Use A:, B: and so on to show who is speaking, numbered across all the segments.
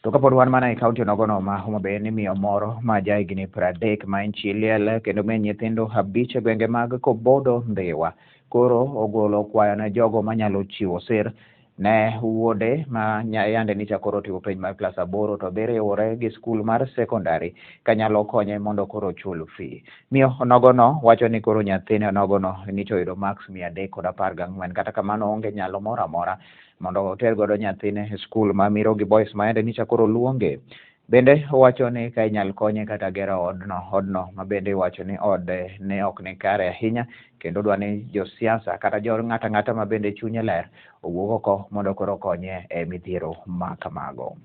A: To kapod wan mana e kaunti onogono ma Homa Bay ni miyo moro ma ja higni 30 ma en chi liel kendo min nyithindo 5 e gwenge mag Kobodo Ndhiwa koro ogolo kwayo ne jogo manyalo chiwo sir ne wuode ma yande nicha koro otimo penj mar klas 8 to dhi riwore gi skul mar sekondari kanyalo konye mondo koro ochul fee. Miyo onogono wacho ni koro nyathine onogono nicha oyudo marks 314, kata kamano onge nyalo moro amora mondo oter godo nyathine e skul ma Mirogi Boys ma yande nicha koro luonge. Bende owacho ni ka inyal konye kata gero odno ma bende iwacho ni ode ne ok ni kare ahinya, kendo odwa ni josiasa kata jo ng'ato ang'ata ma bende chunye ler owuog oko mondo koro okonye e midhiero ma kamago.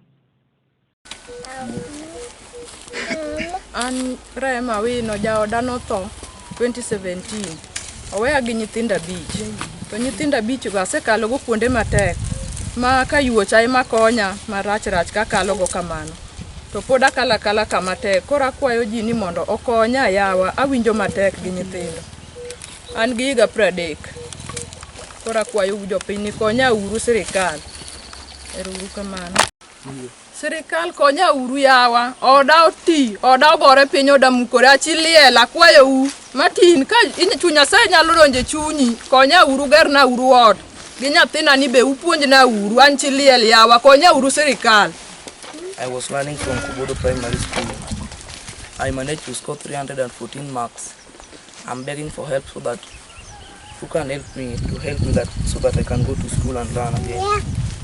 B: An Rehema Awino, jaoda notho 2017. Oweya gi nyithindo 5. To nyithindo 5 go asekalo go kuonde matek ma ka yuocha ema konya marach rach kakalo go kamano. To pod akalo akala kama tek. Koro akwayo ji ni mondo okonya yawa, awinjo matek gi nyithindo. An gi higa 30. Koro akwayo jopiny ni konya uru sirikal. Ero uru kamano. Sirikal konya uru yawa, oda oti, oda ogore piny, oda mukore, achi liel, akwayo u. Matin, ka chuny Nyasaye nyalo donjo e chunyi, konya uru, gerna uru ot. Gi nyathina ni be upuonjna uru, an chi liel yawa, konya uru sirikal.
C: I was learning from Kobodo Primary School. I managed to score 314 marks. I'm begging for help so that who can help me to help me that so that I can go to school and learn again.